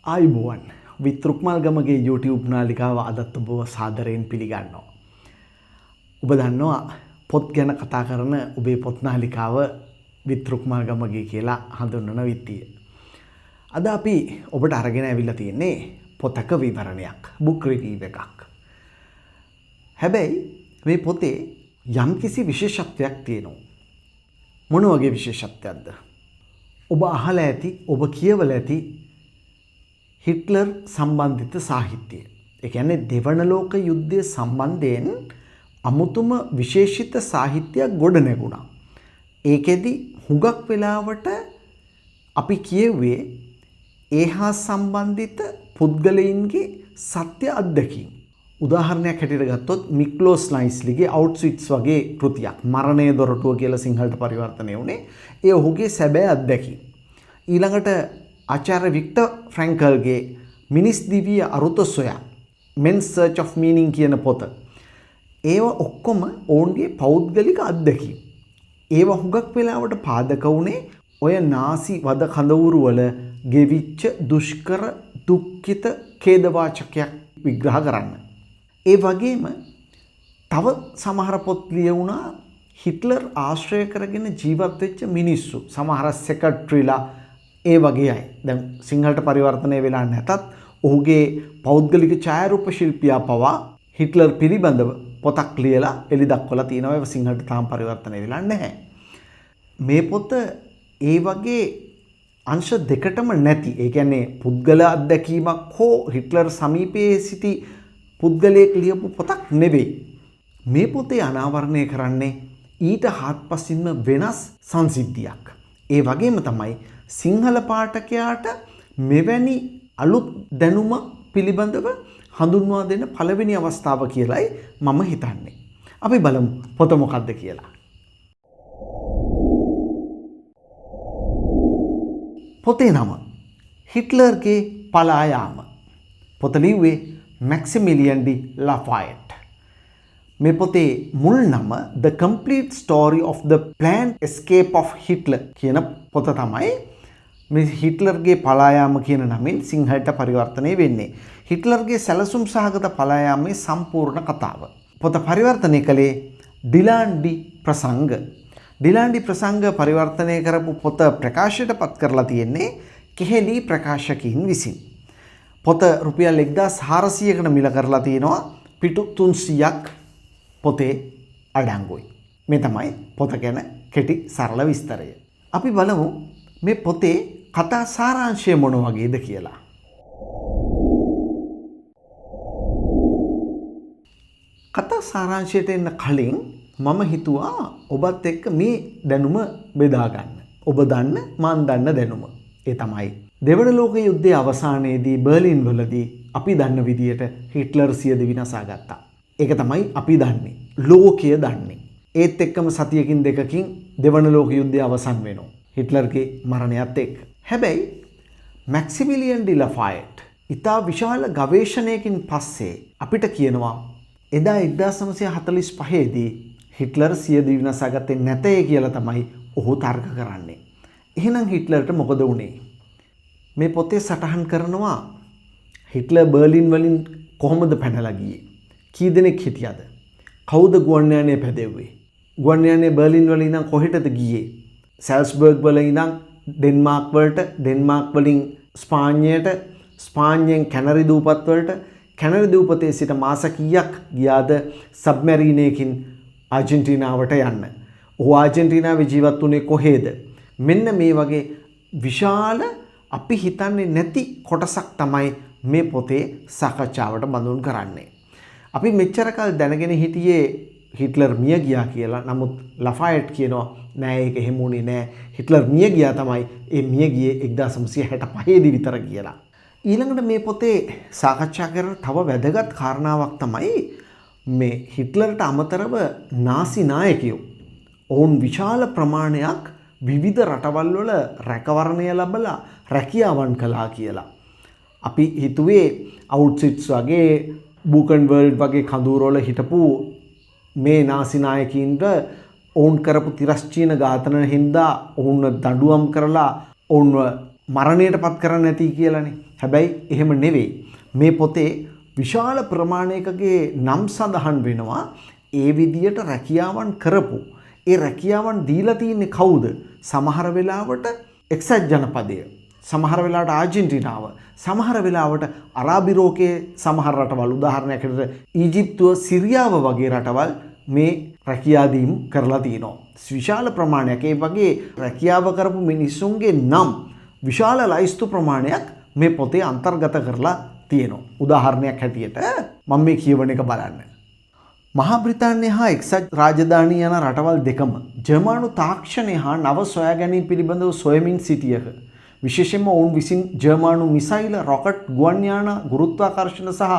ආයුබෝවන් විත් රුක්මල් ගමගේ YouTube නාලිකාව අදත් ඔබව සාදරයෙන් පිළිගන්නවා. ඔබ දන්නවා පොත් ගැන කතා කරන ඔබේ පොත් නාලිකාව විත් රුක්මල් ගමගේ කියලා හඳුන්වන විත්තිය. අද අපි ඔබට අරගෙන ඇවිල්ලා තියෙන්නේ පොතක විවරණයක්, බුක් රිවිව් එකක්. හැබැයි මේ පොතේ යම්කිසි විශේෂත්වයක් තියෙනවා. මොන වගේ විශේෂත්වයක්ද? ඔබ අහලා ඇති, ඔබ කියවලා ඇති හිට්ලර් සම්බන්ධිත සාහිත්‍යය. ඒ කියන්නේ දෙවන ලෝක යුද්ධය සම්බන්ධයෙන් අමුතුම විශේෂිත සාහිත්‍යයක් ගොඩ නැගුණා. ඒකෙදි හුඟක් වෙලාවට අපි කියෙව්වේ ඒ හා සම්බන්ධිත පුද්ගලයින්ගේ සත්‍ය අත්දැකීම්. උදාහරණයක් හැටියට ගත්තොත් මික්ලෝස් නයිස්ලිගේ අවුට්ස්විට්ස් වගේ කෘතියක්, මරණය දොරටුව කියලා සිංහලට පරිවර්තනය වුණේ. ඒ ඔහුගේ සැබෑ අත්දැකීම්. ඊළඟට ආචාර්ය වික්ටර් ෆ්‍රැන්කල්ගේ මිනිස් දිවිය අරුත සොයා, Men's Search of Meaning කියන පොත. ඒව ඔක්කොම ඔවුන්ගේ පෞද්ගලික අත්දැකීම්. ඒව හුඟක් වෙලාවට පාදක වුණේ ඔය නාසි වද කඳවුරු වල ගෙවිච්ච දුෂ්කර දුක්ඛිත ඛේදවාචකයක් විග්‍රහ කරන්න. ඒ වගේම තව සමහර පොත් ලියවුණා හිට්ලර් ආශ්‍රය කරගෙන ජීවත් වෙච්ච මිනිස්සු, සමහර සෙක්‍රටරිලා ඒ වගේ අය. දැන් සිංහලට පරිවර්තනය වෙලා නැතත් ඔහුගේ පෞද්ගලික ඡායාරූප ශිල්පියා පවා හිට්ලර් පිළිබඳව පොතක් ලියලා එලි දක්වලා තියෙනවා. ඒව සිංහලට තාම පරිවර්තනය වෙලා නැහැ. මේ පොත ඒ වගේ අංශ දෙකටම නැති, ඒ කියන්නේ පුද්ගල අත්දැකීමක් හෝ හිට්ලර් සමීපයේ සිටි පුද්ගලයෙක් ලියපු පොතක් නෙවෙයි. මේ පොතේ අනාවරණය කරන්නේ ඊට හාත්පසින්ම වෙනස් සංසිද්ධියක්. ඒ වගේම තමයි සිංහල පාඨකයාට මෙවැනි අලුත් දැනුමක් පිළිබඳව හඳුන්වා දෙන පළවෙනි අවස්ථාව කියලයි මම හිතන්නේ. අපි බලමු පොත මොකද්ද කියලා. පොතේ නම හිට්ලර්ගේ පලා යාම. පොත ලිව්වේ මැක්සිමිලියන් ඩි ලාෆායෙට්. මේ පොතේ මුල් නම The Complete Story of the Planned Escape of Hitler කියන පොත තමයි මේ හිට්ලර්ගේ පලා යාම කියන නමින් සිංහලට පරිවර්තනය වෙන්නේ. හිට්ලර්ගේ සැලසුම් සහගත පලා යාමේ සම්පූර්ණ කතාව. පොත පරිවර්තනය කළේ ඩිලාන්ඩි ප්‍රසංග. ඩිලාන්ඩි ප්‍රසංග පරිවර්තනය කරපු පොත ප්‍රකාශයට පත් කරලා තියෙන්නේ කෙහෙලි ප්‍රකාශකයින් විසින්. පොත රුපියල් 1400කට මිල කරලා තියෙනවා. පිටු 300ක් පොතේ අඩංගුයි. මේ තමයි පොත ගැන කෙටි සරල විස්තරය. අපි බලමු මේ පොතේ කතා සාරාංශය මොන වගේද කියලා. කතා සාරාංශයට එන්න කලින් මම හිතුවා ඔබත් එක්ක මේ දැනුම බෙදා ගන්න. ඔබ දන්න මං දන්න දැනුම. ඒ තමයි දෙවන ලෝක යුද්ධයේ අවසානයේදී බර්ලින් වලදී අපි දන්න විදියට හිට්ලර් සියදිවි නසා ගත්තා. ඒක තමයි අපි දන්නේ. ලෝකය දන්නේ. ඒත් එක්කම සතියකින් දෙකකින් දෙවන ලෝක යුද්ධය අවසන් වෙනවා. හිට්ලර්ගේ මරණයත් එක්ක. හැබැයි මැක්සිමිලියන් ඩි ලාෆායෙට් ඉතා විශාල ගවේෂණයකින් පස්සේ අපිට කියනවා එදා 1945 හිට්ලර් සියදිවි නසාගත්තේ නැතේ කියලා තමයි ඔහු තර්ක කරන්නේ. එහෙනම් හිට්ලර්ට මොකද වුනේ? මේ පොතේ සටහන් කරනවා හිට්ලර් බර්ලින් වලින් කොහොමද පැනලා ගියේ? කී දෙනෙක් හිටියද? කවුද ගුවන් යානය පැදෙව්වේ? ගුවන් යානය බර්ලින් වලින් ඉඳන් කොහෙටද ගියේ? සැල්ස්බර්ග් වල ඉඳන් ඩෙන්මාර්ක් වලට, ඩෙන්මාර්ක් වලින් ස්පාඤ්ඤයට, ස්පාඤ්ඤයෙන් කැනරි දූපත් වලට, කැනරි දූපතේ සිට මාස කීයක් ගියාද සබ්මැරීනයකින් ආජන්ටිනාවට යන්න? ඔහු ආජන්ටිනාවේ ජීවත් වුණේ කොහේද? මෙන්න මේ වගේ විශාල අපි හිතන්නේ නැති කොටසක් තමයි මේ පොතේ සාකච්ඡාවට බඳුන් කරන්නේ. අපි මෙච්චර කල් දැනගෙන හිටියේ හිට්ලර් මිය ගියා කියලා. නමුත් ලෆායෙට් කියනවා නෑ ඒක එහෙම වුණේ නෑ. හිට්ලර් මිය ගියා තමයි. ඒ මිය ගියේ 1965 දී විතර කියලා. ඊළඟට මේ පොතේ සාකච්ඡා කරන තව වැදගත් කාරණාවක් තමයි මේ හිට්ලර්ට අමතරව නාසි නායකයෝ ඔවුන් විශාල ප්‍රමාණයක් විවිධ රටවල් වල රැකවරණය ලැබලා රැකියාවන් කළා කියලා. අපි හිතුවේ අවුට්සිට්ස් වගේ බූකන් වර්ල්ඩ් වගේ කඳවුරුවල හිටපු මේ නාසි නායකයින්ට ඔවුන් කරපු තිරස්චීන ඝාතන හින්දා ඔවුන්ව දඬුවම් කරලා ඔවුන්ව මරණයට පත් කරන්න ඇති කියලානේ. හැබැයි එහෙම නෙවෙයි. මේ පොතේ විශාල ප්‍රමාණයකගේ නම් සඳහන් වෙනවා ඒ විදියට රැකියාවන් කරපු. ඒ රැකියාවන් දීලා තින්නේ කවුද? සමහර වෙලාවට එක්සත් ජනපදය, සමහර වෙලාවට ආජන්ටිනාව, සමහර වෙලාවට අරාබි ලෝකයේ සමහර රටවල්, උදාහරණයක් විදිහට ඊජිප්තුව, සිරියාව වගේ රටවල් මේ රැකියා දීම් කරලා තිනවා. විශාල ප්‍රමාණයක් ඒ වගේ රැකියාව කරපු මිනිස්සුන්ගේ නම් විශාල ලයිස්තු ප්‍රමාණයක් මේ පොතේ අන්තර්ගත කරලා තියෙනවා. උදාහරණයක් හැටියට මම මේ කියවන එක බලන්න. මහා බ්‍රිතාන්‍ය හා එක්සත් රාජධානී යන රටවල් දෙකම ජර්මානු තාක්ෂණය හා නව සොයා ගැනීම පිළිබඳව සොයමින් සිටියහ. විශේෂයෙන්ම ඔවුන් විසින් ජර්මානු මිසයිල, රොකට්, ගුවන් යාන, ගුරුත්වාකර්ෂණ සහ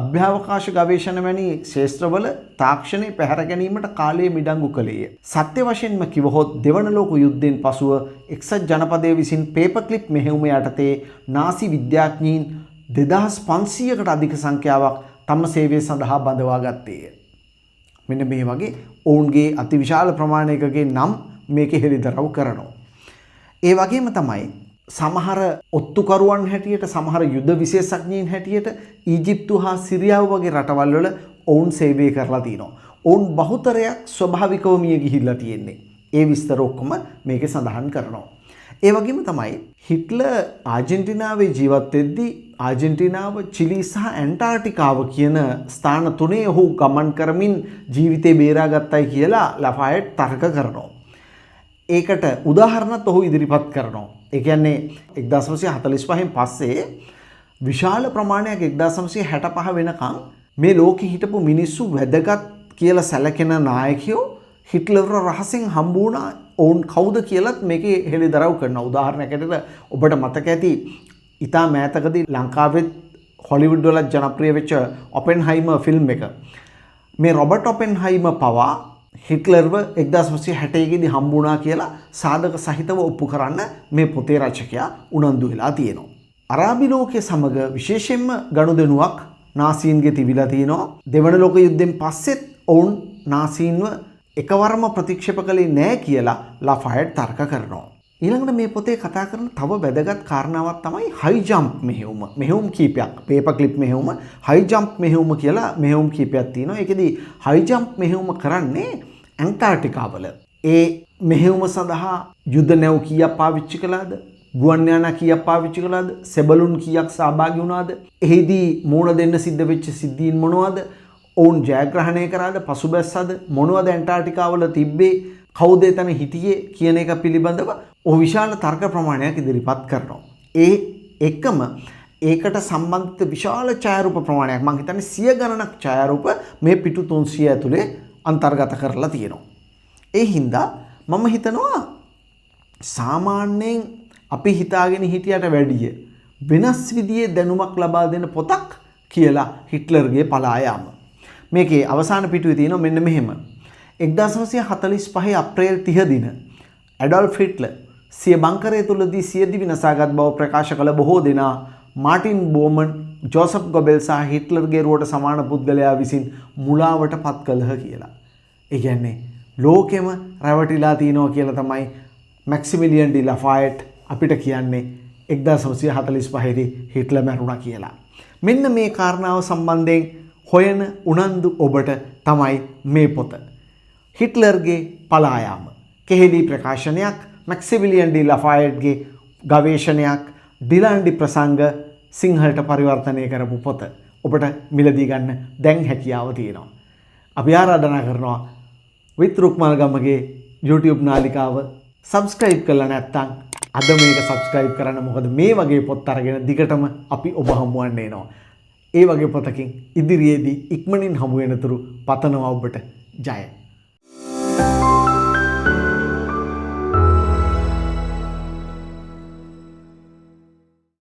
අභ්‍යවකාශ ගවේෂණ වැනි ක්ෂේත්‍රවල තාක්ෂණය පැහැර ගැනීමට කාලය මිඩංගු කළේය. සත්‍ය වශයෙන්ම කිවහොත් දෙවන ලෝක යුද්ධයෙන් පසුව එක්සත් ජනපදය විසින් පේපර් ක්ලිප් මෙහෙයුම යටතේ නාසි විද්‍යාඥයින් 2500කට අධික සංඛ්‍යාවක් තම සේවය සඳහා බඳවා ගත්තේය. මෙන්න මේ වගේ ඔවුන්ගේ අතිවිශාල ප්‍රමාණයකගේ නම් මේකේ හෙළිදරව් කරනවා. ඒ වගේම තමයි සමහර ඔත්තුකරුවන් හැටියට, සමහර යුද විශේෂඥයින් හැටියට ඊජිප්තු හා සිරියාව වගේ රටවල් වල ඔවුන් සේවය කරලා තිනවා. ඔවුන් බහුතරයක් ස්වභාවිකව මිය ගිහිල්ලා තියෙන්නේ. ඒ විස්තර ඔක්කොම මේකේ සඳහන් කරනවා. ඒ වගේම තමයි හිට්ලර් ආජන්ටිනාවේ ජීවත් වෙද්දී ආජන්ටිනාව, චිලි සහ ඇන්ටාර්ටිකාව කියන ස්ථාන තුනේ ඔහු ගමන් කරමින් ජීවිතේ බේරාගත්තයි කියලා ලෆායට් තර්ක කරනවා. ඒකට උදාහරණත් ඔහු ඉදිරිපත් කරනවා. ඒ කියන්නේ 1945න් පස්සේ විශාල ප්‍රමාණයක් 1965 වෙනකන් මේ ලෝකෙ හිටපු මිනිස්සු වැදගත් කියලා සැලකෙන නායකයෝ හිට්ලර්ව රහසෙන් හම්බ වුණා. ඔවුන් කවුද කියලත් මේකේ හෙළිදරව් කරනවා. උදාහරණයක් ඇටියට ඔබට මතක ඇති ඉතා මෑතකදී ලංකාවෙත් හොලිවුඩ් වලත් ජනප්‍රිය වෙච්ච ඔපෙන්හයිමර් ෆිල්ම් එක. මේ රොබර්ට් ඔපෙන්හයිමර් පවා හිට්ලර්ව 1961 දී හම්බ වුණා කියලා සාධක සහිතව ඔප්පු කරන්න මේ පොතේ රචකයා උනන්දු වෙලා තියෙනවා. අරාබි ලෝකයේ සමග විශේෂයෙන්ම ගනුදෙනුවක් නාසීන්ගේ තිබිලා තියෙනවා. දෙවන ලෝක යුද්ධයෙන් පස්සෙත් ඔවුන් නාසීන්ව එකවරම ප්‍රතික්ෂේප කළේ නෑ කියලා ලෆායට් තර්ක කරනවා. ඊළඟට මේ පොතේ කතා කරන තව වැදගත් කාරණාවක් තමයි හයි ජම්ප් මෙහෙයුම. මෙහෙයුම් කීපයක්, පේපර් ක්ලිප් මෙහෙයුම, හයි ජම්ප් මෙහෙයුම කියලා මෙහෙයුම් කීපයක් තියෙනවා. ඒකෙදි හයි ජම්ප් මෙහෙයුම කරන්නේ ඇන්ටාර්ටිකාවල. ඒ මෙහෙයුම සඳහා යුද නැව් කීයක් පාවිච්චි කළාද? ගුවන් යානා කීයක් පාවිච්චි කළාද? සෙබළුන් කීයක් සහභාගී වුණාද? එහිදී මුහුණ දෙන්න සිද්ධ වෙච්ච සිද්ධීන් මොනවද? ඔවුන් ජයග්‍රහණය කරාද? පසුබැස්සද? මොනවද ඇන්ටාර්ටිකාවල තිබ්බේ? කවුද එතන හිටියේ කියන එක පිළිබඳව ඔහු විශාල තර්ක ප්‍රමාණයක් ඉදිරිපත් කරනවා. ඒ එක්කම ඒකට සම්බන්ධිත විශාල ඡායාරූප ප්‍රමාණයක්, මං හිතන්නේ 100 ගණනක් ඡායාරූප මේ පිටු 300 ඇතුලේ අන්තර්ගත කරලා තියෙනවා. ඒ හින්දා මම හිතනවා සාමාන්‍යයෙන් අපි හිතාගෙන හිටියට වැඩිය වෙනස් විදිහේ දැනුමක් ලබා දෙන පොතක් කියලා හිට්ලර්ගේ පලා යාම. මේකේ අවසාන පිටුවේ තියෙනවා මෙන්න මෙහෙම. 1945 අප්‍රේල් 30 දින ඇඩොල්ෆ් හිට්ලර් සිය බංකරය තුලදී සිය දිවි නසාගත් බව ප්‍රකාශ කළ බොහෝ දෙනා මාටින් බෝමන්, ජෝසප් ගොබෙල් සහ හිට්ලර්ගේ රුවට සමාන පුද්ගලයා විසින් මුලාවට පත් කළහ කියලා. ඒ කියන්නේ ලෝකෙම රැවටිලා තියනවා කියලා තමයි මැක්සිමිලියන් ඩි ලෆායට් අපිට කියන්නේ 1945 දී හිට්ලර් මැරුණා කියලා. මෙන්න මේ කාරණාව සම්බන්ධයෙන් හොයන උනන්දු ඔබට තමයි මේ පොත. හිට්ලර්ගේ පලා යාම. කෙහෙලි ප්‍රකාශනයක්, මැක්සිමිලියන් ඩි ලෆායට්ගේ ගවේෂණයක්, ඩිලාන්ඩි ප්‍රසංග සිංහලට පරිවර්තනය කරපු පොත. ඔබට මිලදී ගන්න දැන් හැකියාව තියෙනවා. අපි ආරාධනා කරනවා විත් රුක්මල් ගමගේ YouTube නාලිකාව සබ්ස්ක්‍රයිබ් කරලා නැත්නම් අද මේක සබ්ස්ක්‍රයිබ් කරන්න. මොකද මේ වගේ පොත් අරගෙන දිගටම අපි ඔබ හමුවන්න එනවා. ඒ වගේ පොතකින් ඉදිරියේදී ඉක්මනින් හමු වෙනතුරු පතනවා ඔබට ජය.